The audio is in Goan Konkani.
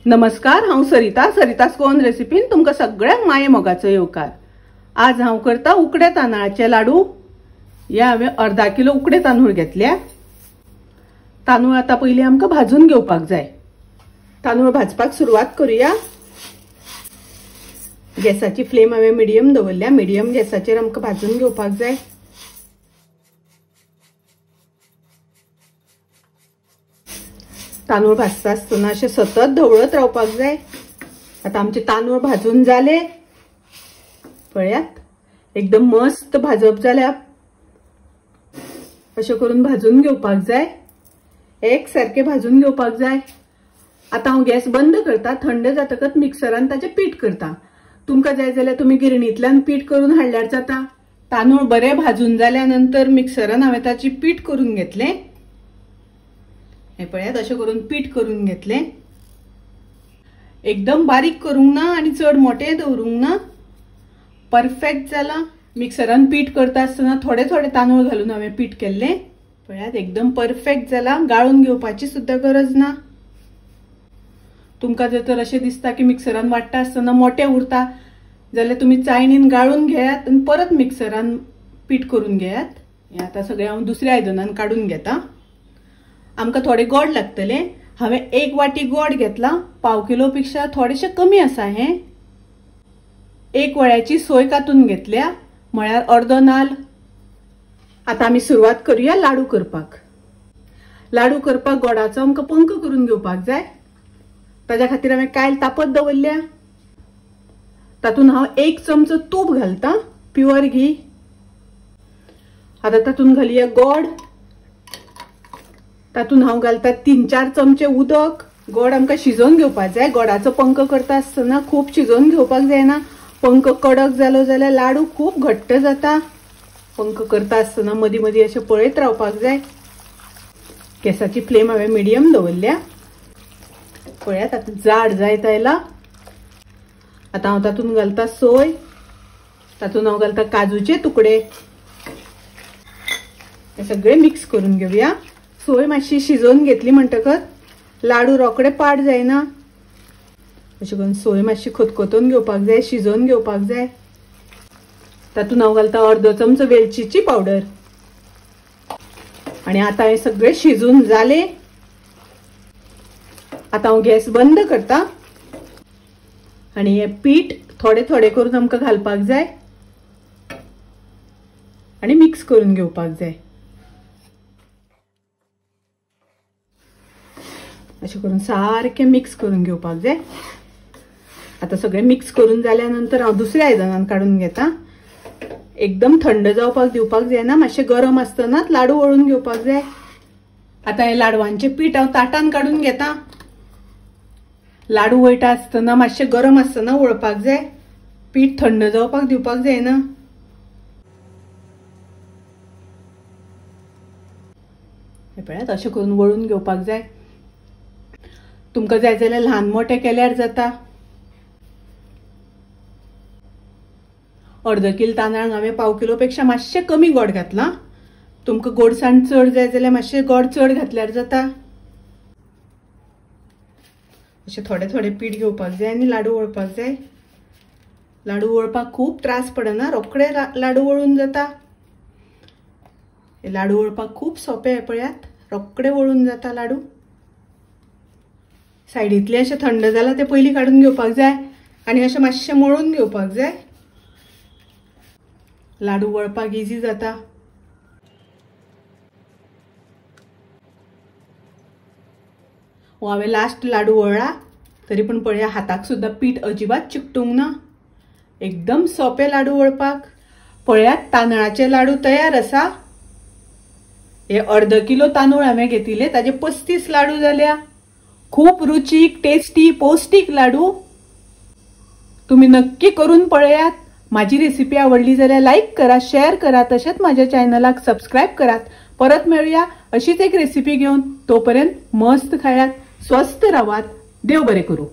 नमस्कार, हांव सरिता, सरितास गोवन रेसिपीन तुमकां सगळ्यांक माये मोगाचो येवकार। आज हांव करता उकडे तांदळाचे लाडू। हे हांवें अर्धा किलो उकडे तांदूळ घेतल्या। तांदूळ आतां पयलीं आमकां भाजून घेवपाक जाय। तांदूळ भाजपाक सुरवात करूया। गॅसाची फ्लेम हांवें मिडियम दवरल्या। मिडियम गॅसाचेर आमकां भाजून घेवपाक जाय। तांदूळ भाजता आसतना अशें सतत धवळत रावपाक जाय। आतां आमचे तांदूळ भाजून जाले, पळयात एकदम मस्त भाजप जाल्या। अशें करून भाजून घेवपाक जाय, एक सारकें भाजून घेवपाक जाय। आतां हांव गॅस बंद करता। थंड जातकच मिक्सरान ताचें पीठ करता। तुमकां जाय जाल्यार तुमी गिरणींतल्यान पीठ करून हाडल्यार जाता। तांदूळ बरे भाजून जाल्या नंतर मिक्सरान हांवें ताची पीठ करून घेतलें। हे पळयात, अशें करून पीठ करून घेतलें। एकदम बारीक करूंक ना आनी चड मोटें दवरूंक ना, परफेक्ट जाला। मिक्सरान पीठ करता आसतना थोडे थोडे तांदूळ घालून हांवें पीठ केल्लें। पळयात एकदम परफेक्ट जाला, गाळून घेवपाची सुद्दां गरज ना। तुमकां जर तर अशें दिसता की मिक्सरान वांट्टा आसतना मोटें उरता जाल्यार तुमी चायणीन गाळून घेयात आनी परत मिक्सरान पीठ करून घेयात। हें आतां सगळें हांव दुसऱ्या आयदनान काडून घेता। आमकां थोडे गोड लागतले। हांवें एक वाटी गोड घेतला, पाव किलो पेक्षा थोडेशें कमी आसा हें। एक वळ्याची सोय कातून घेतल्या, म्हळ्यार अर्दो नाल। आतां आमी सुरवात करूया लाडू करपाक। लाडू करपाक गोडाचो आमकां पंक करून घेवपाक जाय। ताज्या खातीर हांवें कायल तापत दवरल्या। तातूंत हांव एक चमचो तूप घालता, प्युअर घी। आतां तातूंत घालया गोड। तातूंत हांव घालता 3-4 चमचे उदक। गोड आमकां शिजोवन घेवपाक जाय। गोडाचो पंक करता आसतना खूब शिजोवन घेवपाक जायना। पंक कडक जालो जाल्यार लाडू खूब घट्ट जाता। पंक करता आसतना मदीं मदीं अशें पळयत रावपाक जाय। गॅसाची फ्लेम हांवें मिडियम दवरल्या। पळयात आतां जाड जायत आयला। आतां हांव तातूंत घालता सोय, तातूंत हांव घालता काजूचे तुकडे। हे सगळे मिक्स करून घेवया। सोय मातशी शिजोवन घेतली म्हणटकच लाडू रोकडे पाड जायना। अशें करून सोय मातशी खतखतोवन घेवपाक जाय, शिजोवन घेवपाक जाय। तातूंत हांव घालता अर्दो चमचो वेलचीची पावडर। आनी आतां हें सगळें शिजून जालें। आतां हांव गॅस बंद करता आनी हें पीठ थोडे थोडे करून आमकां घालपाक जाय आनी मिक्स करून घेवपाक जाय। अशें करून सारकें मिक्स करून घेवपाक जाय। आतां सगळें मिक्स करून जाल्या नंतर हांव दुसऱ्या आयदनान काडून घेता। एकदम थंड जावपाक दिवपाक जायना, मातशें गरम आसतनाच लाडू वळून घेवपाक जाय। आतां हें लाडवांचें पीठ हांव ताटान काडून घेता। लाडू वळटा आसतना मातशें गरम आसतना वळपाक जाय, पीठ थंड जावपाक दिवपाक जायना। हें पळयात, अशें करून वळून घेवपाक जाय। तुमकां जाय जाल्यार ल्हान मोठे केल्यार जाता। अर्द किल तांदळांक हांवें पाव किलो पेक्षा मातशें कमी गोड घातलां। तुमकां गोडसाण चड जाय जाल्यार मातशें गोड चड घातल्यार जाता। अशें थोडे थोडे पीठ घेवपाक जाय आनी लाडू वळपाक जाय। लाडू वळपाक खूब त्रास पडना, रोखडे लाडू वळून जाता। लाडू वळपाक खूब सोंपें, पळयात रोखडे वळून जाता लाडू। सायडींतले अशें थंड जालां तें पयलीं काडून घेवपाक जाय आनी अशें मातशें मळून घेवपाक जाय। लाडू वळपाक इजी जाता। हो हांवें लास्ट लाडू वळ्ळा, तरी पण पळया हाताक सुद्दां पीठ अजिबात चिकटूंक ना। एकदम सोंपे लाडू वळपाक। पळयात तांदळाचे लाडू तयार आसा। हे अर्द किलो तांदूळ हांवें घेतिल्ले, ताजे 35 लाडू जाल्या। खूब रुचीक, टेस्टी, पौष्टीक लाडू। तुम्ही नक्की करून पळयात। माझी रेसिपी आवडली जाल्यार लाईक करा, शेअर करा, तशेंच माझ्या चॅनलाक सबस्क्राईब करात। परत मेळूया अशीच एक रेसिपी घेवन। तोपर्यंत मस्त खायात, स्वस्थ रावात। देव बरें करूं।